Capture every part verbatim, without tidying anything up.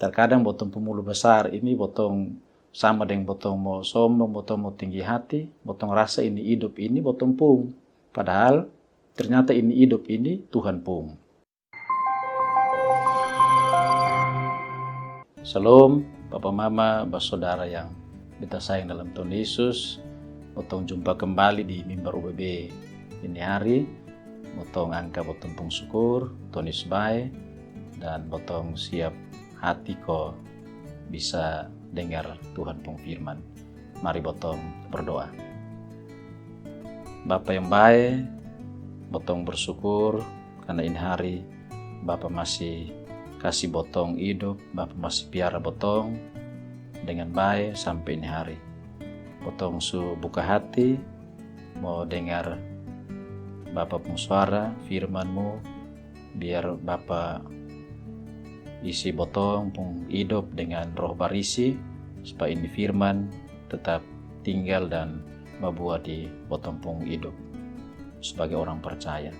Terkadang botong pung mulu besar ini botong sama deng botong mau sombong, botong mau tinggi hati, botong rasa ini idop ini botong pung. Padahal ternyata ini idop ini Tuhan pung. Shalom, papa mama, basodara yang beta sayang dalam Tuhan Yesus. Botong jumpa kembali di mimbar U B B ini hari. Botong angka botong pung syukur, Tuhan Yesus bae, dan botong siap hati ko bisa dengar Tuhan pung firman. Mari botong berdoa. Bapa yang bae, botong bersyukur karna ini hari Bapa masih kasi botong idop, Bapa masih piara botong dengan bae sampe ini hari. Botong su buka hati mau dengar Bapa pung suara, firman-Mu, biar Bapa isi botong pung idop dengan Roh Barisi, supaya ini firman tetap tinggal dan babua di botong pung idop sebagai orang percaya.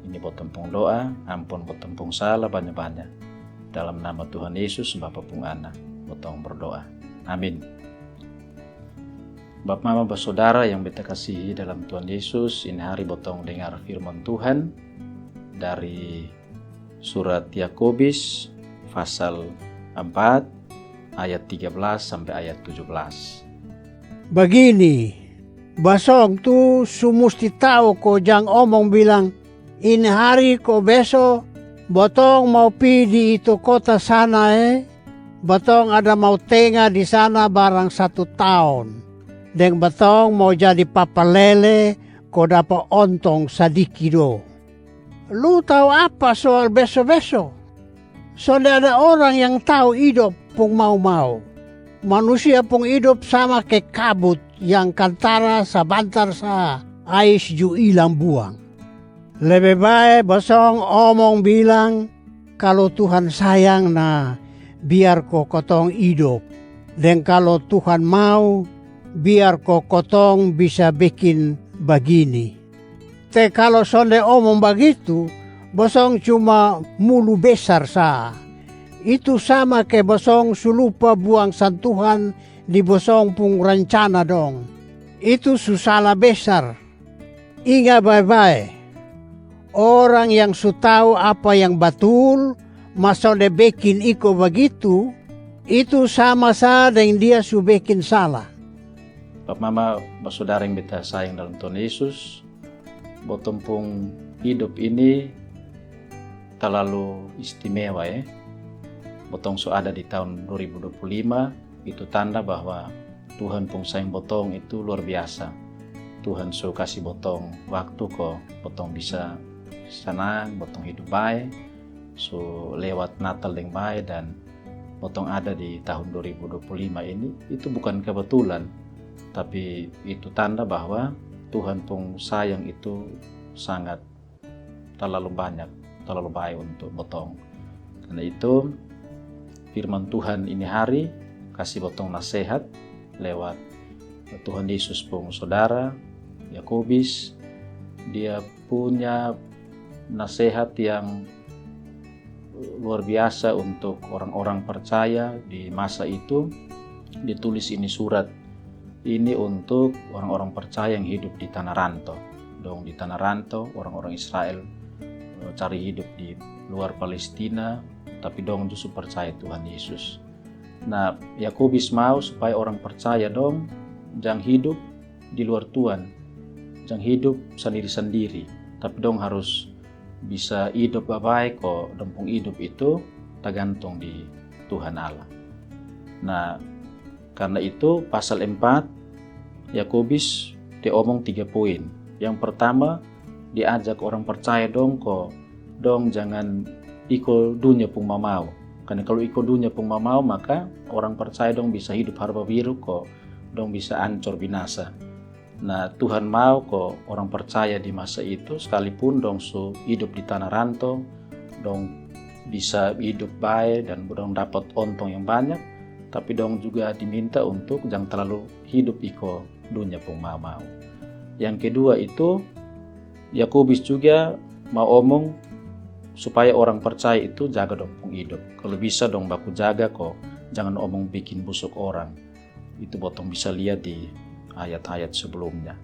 Ini botong pung doa, ampun botong pung sala banya-banya. Dalam nama Tuhan Yesus, Bapa pung Ana, botong berdoa. Amin. Bapa mama basodara yang beta kasihi dalam Tuhan Yesus, ini hari botong dengar firman Tuhan dari surat Yakobis pasal empat ayat tiga belas sampe ayat tujuh belas. Bagini, bosong tu su musti tau ko jang omong bilang, "Ini hari ko beso, botong mau pi di itu kota sana e, botong ada mau tenga di sana barang satu taon, deng botong mau jadi papalele ko dapa ontong sadiki do." Lu tau apa soal beso-beso? Sonde ada orang yang tau idop pung mau-mau. Manusia pung idop sama ke kabut yang kantara sabantar sa ais ju ilang buang. Lebe bae bosong omong bilang, "Kalo Tuhan sayang na, biar ko kotong idop. Deng kalo Tuhan mau, biar ko kotong bisa bekin bagini." Te kalo sonde omong bagitu, bosong cuma mulu besar sa. Itu sama ke bosong su lupa buang santuhan di bosong pung rancana dong. Itu su sala besar. Inga bae-bae, orang yang su tau apa yang batul, ma sonde bekin iko bagitu, itu sama sa deng dia su bekin sala. Bapa mama basodara yang beta sayang dalam Tuhan Yesus, botong pung idop ini talalu istimewa e. Botong su ada di taon dua ribu dua puluh lima, itu tanda bahwa Tuhan pung sayang botong itu luar biasa. Tuhan su kasi botong waktu ko botong bisa sanang, botong hidup bae, su lewat Natal deng bae, dan botong ada di tahun dua ribu dua puluh lima ini, itu bukan kebetulan, tapi itu tanda bahwa Tuhan pung sayang itu sangat talalu banyak, talalu bae untuk botong. Karna itu, firman Tuhan ini hari kasi botong nasehat lewat Tuhan Yesus pung sodara, Yakobis. Dia punya nasehat yang luar biasa untuk orang-orang percaya di masa itu. Ditulis ini surat ini untuk orang-orang percaya yang hidup di tanah rantau. Dong di tanah rantau, orang-orang Israel, eh, cari hidup di luar Palestina, tapi dong justru percaya Tuhan Yesus. Nah, Yakobis mau supaya orang percaya dong jang hidup di luar Tuhan, jang hidup sandiri-sandiri, tapi dong harus bisa idop babae ko dong pung idop itu tagantung di Tuhan Allah. Nah, karna itu pasal empat, Yakobis dia omong tiga poin. Yang pertama, dia ajak orang percaya dong ko dong jangan iko dunia pung mamau. Karna kalo iko dunia pung mamau, maka orang percaya dong bisa hidup harba biru ko dong bisa ancor binasa. Nah, Tuhan mau ko orang percaya di masa itu, sekalipun dong su hidup di tanah rantau, dong bisa hidup bae dan dong dapat ontong yang banyak, tapi dong juga diminta untuk jang talalu hidup iko dunia pung mau-mau. Yang kedua itu, Yakobis juga mau omong supaya orang percaya itu jaga dong pung hidup. Kalau bisa dong baku jaga ko, jangan omong bikin busuk orang. Itu botong bisa lihat di ayat-ayat sebelumnya.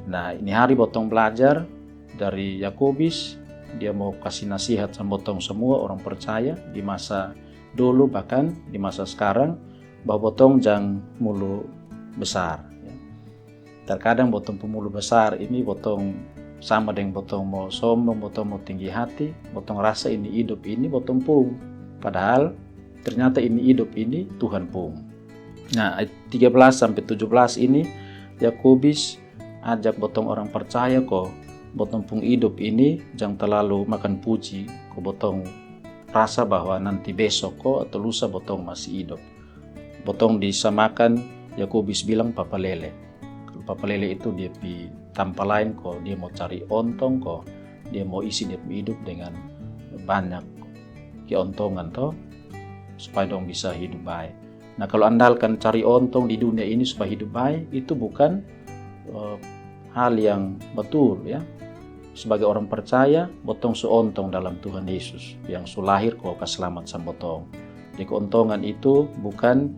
Nah, ini hari botong belajar dari Yakobis, dia mau kasih nasihat sama botong semua orang percaya di masa dulu, bahkan di masa sekarang, bahwa botong jang mulu besar. Ya. Terkadang botong pung mulu besar ini botong sama deng botong mau sombong, botong mau tinggi hati, botong rasa ini hidup ini botong pung. Padahal ternyata ini hidup ini Tuhan pung. Nah, ayat tiga belas sampai tujuh belas ini Yakobis ajak botong orang percaya ko botong pung hidup ini jang terlalu makan puji ko botong rasa bahwa nanti besok ko atau lusa botong masih hidup. Botong disamakan, Yakobis bilang papalele. Kalau papalele itu dia pi tampa lain ko dia mau cari ontong ko dia mau isi dia pung hidup dengan banyak keontongan to, supaya dong bisa hidup baik. Nah, kalau andalkan cari ontong di dunia ini supaya hidup baik, itu bukan eh, hal yang betul, ya. Sebagai orang percaya, botong su ontong dalam Tuhan Yesus yang su lahir ko kas selamat sang botong. Jadi keuntungan itu bukan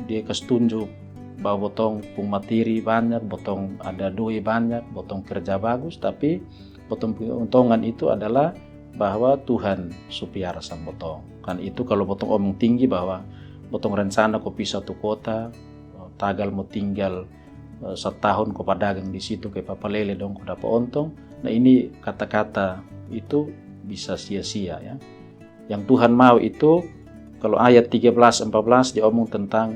dia kas tunjuk bahwa botong pung materi banyak, botong ada doi banyak, botong kerja bagus, tapi botong pung keuntungan itu adalah bahwa Tuhan su piara sang botong. Kan itu kalau botong omong tinggi bahwa botong rencana ko pi satu kota, tagal mau tinggal eh, satahun ko padagang di situ ke papalele dong ko dapa ontong. Nah, ini kata-kata itu bisa sia-sia, ya. Yang Tuhan mau itu, kalau ayat tiga belas empat belas dia omong tentang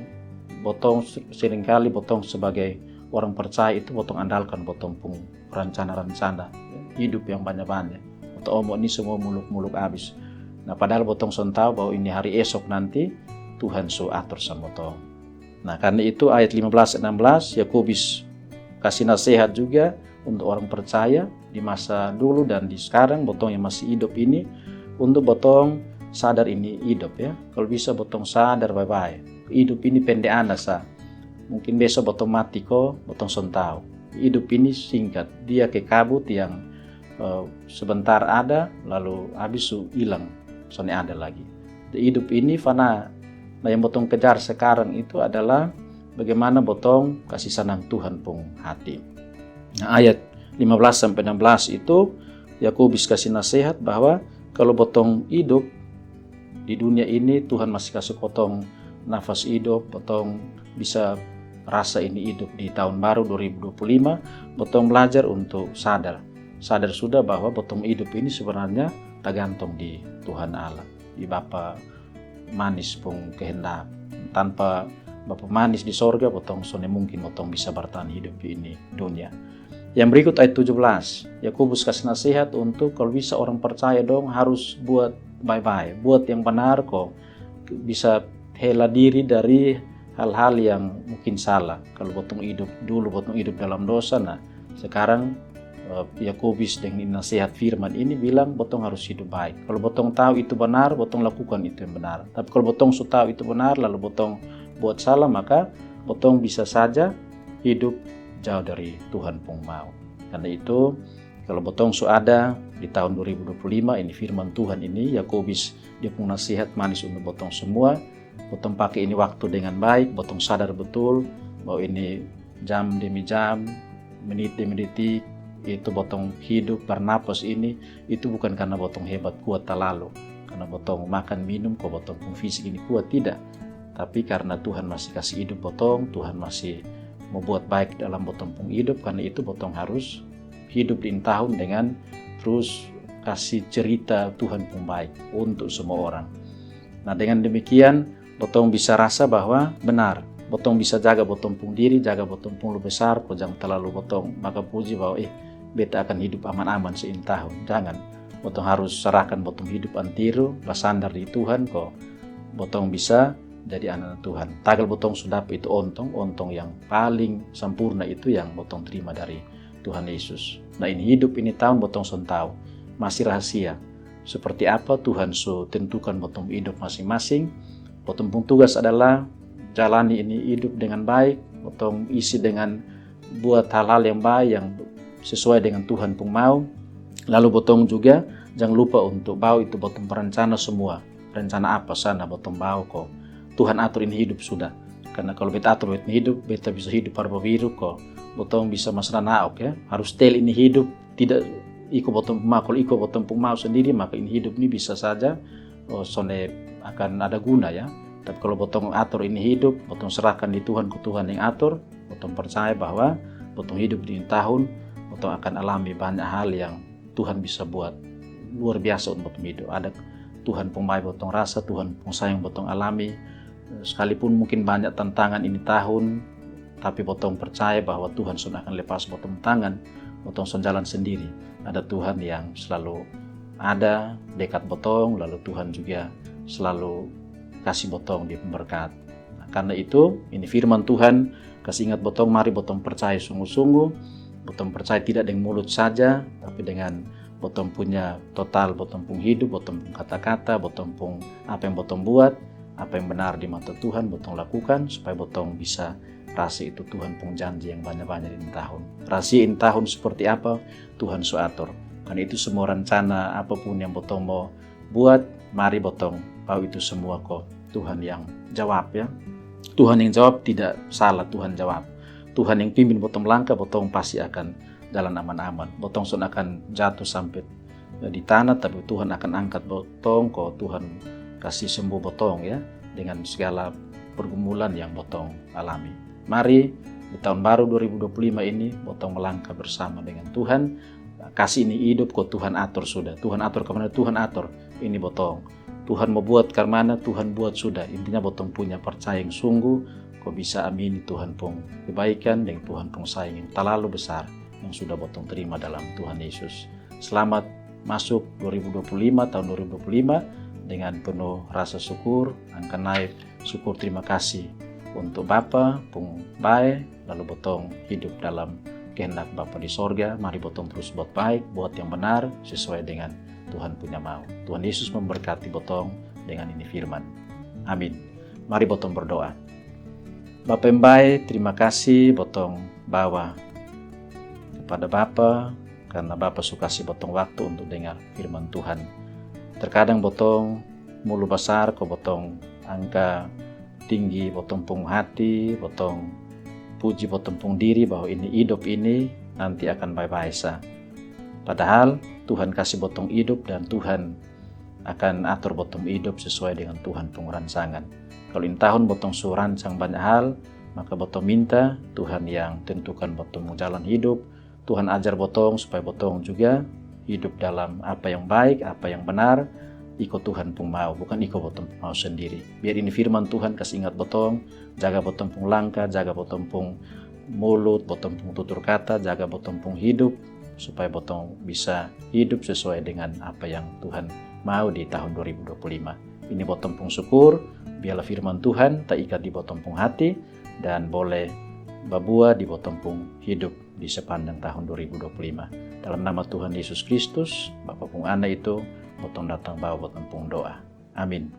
botong, seringkali botong sebagai orang percaya itu botong andalkan botong pung rencana-rencana hidup yang banyak-banyak. Botong omong ini semua muluk-muluk abis. Nah, padahal botong son tahu bahwa ini hari esok nanti Tuhan su atur sang botong. Nah, karena itu ayat lima belas enam belas Yakobis kasih nasihat juga untuk orang percaya di masa dulu dan di sekarang, botong yang masih hidup ini, untuk botong sadar ini hidup, ya. Kalau bisa botong sadar bae-bae. Hidup ini pende ana sa. Mungkin besok botong mati ko, botong son tahu. Hidup ini singkat. Dia ke kabut yang eh, sebentar ada, lalu habis su hilang, sone ada lagi. Jadi hidup ini fana. Nah, yang botong kejar sekarang itu adalah bagaimana botong kasih senang Tuhan pung hati. Nah, ayat lima belas sampai enam belas itu Yakobis kasih nasihat bahwa kalau botong hidup di dunia ini, Tuhan masih kasih botong nafas hidup, botong bisa rasa ini hidup di tahun baru dua ribu dua puluh lima, botong belajar untuk sadar. Sadar sudah bahwa botong hidup ini sebenarnya tergantung di Tuhan Allah, di Bapa manis pung kehendak. Tanpa Bapa manis di sorga, botong sone mungkin botong bisa bertahan hidup di ini dunia. Yang berikut ayat tujuh belas, Yakobus kasih nasihat untuk kalau bisa orang percaya dong harus buat bae-bae, buat yang benar ko bisa hela diri dari hal-hal yang mungkin salah. Kalau botong hidup dulu, botong hidup dalam dosa, nah sekarang eh, Yakobus dengan nasihat firman ini bilang botong harus hidup baik. Kalau botong tahu itu benar, botong lakukan itu yang benar. Tapi kalau botong su tahu itu benar, lalu botong buat salah, maka botong bisa saja hidup jauh dari Tuhan pung mau. Karena itu, kalau botong su ada di tahun dua ribu dua puluh lima ini, firman Tuhan ini, Yakobus dia pung nasihat manis untuk botong semua. Botong pake ini waktu dengan baik, botong sadar betul bahwa ini jam demi jam, menit demi detik, itu botong hidup, bernapas ini, itu bukan karena botong hebat kuat talalu, karena botong makan minum ko botong pung fisik ini kuat, tidak. Tapi karena Tuhan masih kasih hidup botong, Tuhan masih mau buat baik dalam botong pung hidup, karena itu botong harus hidup di tahun dengan terus kasih cerita Tuhan pung baik untuk semua orang. Nah, dengan demikian botong bisa rasa bahwa benar, botong bisa jaga botong pung diri, jaga botong pung lu besar, ko jang talalu botong maka puji bahwa eh beta akan hidup aman-aman seintahun. Jangan. Botong harus serahkan botong hidup antiru, basandar di Tuhan, ko botong bisa jadi anak Tuhan. Tagal botong su dapa itu ontong, ontong yang paling sempurna itu yang botong terima dari Tuhan Yesus. Nah, ini hidup ini tahun botong son tahu, masih rahasia. Seperti apa Tuhan su tentukan botong hidup masing-masing. Botong pung tugas adalah jalani ini hidup dengan baik, botong isi dengan buat hal-hal yang baik yang sesuai dengan Tuhan pung mau. Lalu botong juga Jang lupa untuk bawa itu botong perencana semua. Rencana apa sana botong bawa ko Tuhan atur ini hidup sudah. Karena kalau beta atur beta ini hidup, beta bisa hidup parbabiru ko botong bisa masana naok ya. Harus tel ini hidup tidak iko botong pung mau. Kalau iko botong pung mau sendiri, maka ini hidup ini bisa saja oh, sone akan ada guna ya. Tapi kalau botong atur ini hidup, botong serahkan di Tuhan, ke Tuhan yang atur, botong percaya bahwa botong hidup di ini tahun, botong akan alami banyak hal yang Tuhan bisa buat luar biasa untuk botong hidup. Ada Tuhan pung mai botong rasa, Tuhan pung sayang botong alami. Sekalipun mungkin banyak tantangan ini tahun, tapi botong percaya bahwa Tuhan son akan lepas botong tangan, botong son jalan sendiri. Ada Tuhan yang selalu ada dekat botong, lalu Tuhan juga selalu kasih botong di pemberkat. Nah, karena itu, ini firman Tuhan kasih ingat botong, mari botong percaya sungguh-sungguh, botong percaya tidak dengan mulut saja, tapi dengan botong punya total, botong pung hidup, botong pung kata-kata, botong pung apa yang botong buat, apa yang benar di mata Tuhan, botong lakukan supaya botong bisa rasa itu Tuhan pung janji yang banyak-banyak ini tahun. Rasa ini tahun seperti apa, Tuhan su atur. Karena itu semua rencana apapun yang botong mau buat, mari botong bawa itu semua ko Tuhan yang jawab ya. Tuhan yang jawab tidak salah, Tuhan jawab. Tuhan yang pimpin botong langkah, botong pasti akan jalan aman-aman. Botong son akan jatuh sampai di tanah, tapi Tuhan akan angkat botong ko Tuhan kasih sembuh botong ya, dengan segala pergumulan yang botong alami. Mari di tahun baru dua ribu dua puluh lima ini botong melangkah bersama dengan Tuhan. Kasih ini hidup ko Tuhan atur sudah. Tuhan atur kemana, Tuhan atur. Ini botong. Tuhan mau buat kemana, Tuhan buat sudah. Intinya botong punya percaya yang sungguh, ko bisa amini Tuhan pung kebaikan dan Tuhan pung sayang yang terlalu besar yang sudah botong terima dalam Tuhan Yesus. Selamat masuk dua ribu dua puluh lima, tahun dua ribu dua puluh lima dengan penuh rasa syukur, angka naik syukur terima kasih untuk Bapa pung bae, lalu botong hidup dalam kehendak Bapa di sorga. Mari botong terus buat baik, buat yang benar sesuai dengan Tuhan punya mau. Tuhan Yesus memberkati botong dengan ini firman. Amin. Mari botong berdoa. Bapa yang bae, terima kasih botong bawa kepada Bapa karena Bapa su kasih botong waktu untuk dengar firman Tuhan. Terkadang botong mulu basar ko botong angka tinggi botong pung hati, botong puji botong pung diri bahwa ini hidup ini nanti akan bae-bae sa. Padahal Tuhan kasih botong hidup dan Tuhan akan atur botong hidup sesuai dengan Tuhan pung rancangan. Kalau ini tahun botong su rancang banyak hal, maka botong minta Tuhan yang tentukan botong jalan hidup. Tuhan ajar botong supaya botong juga hidup dalam apa yang baik, apa yang benar, iko Tuhan pung mau, bukan iko botong pung mau sendiri. Biar ini firman Tuhan kasih ingat botong, jaga botong pung langkah, jaga botong pung mulut, botong pung tutur kata, jaga botong pung hidup, supaya botong bisa hidup sesuai dengan apa yang Tuhan mau di tahun dua ribu dua puluh lima. Ini botong pung syukur, biarlah firman Tuhan taikat di botong pung hati dan boleh babua di botong pung hidup di sepanjang tahun dua ribu dua puluh lima. Dalam nama Tuhan Yesus Kristus, Bapa pung Anak itu, botong datang bawa botong pung doa. Amin.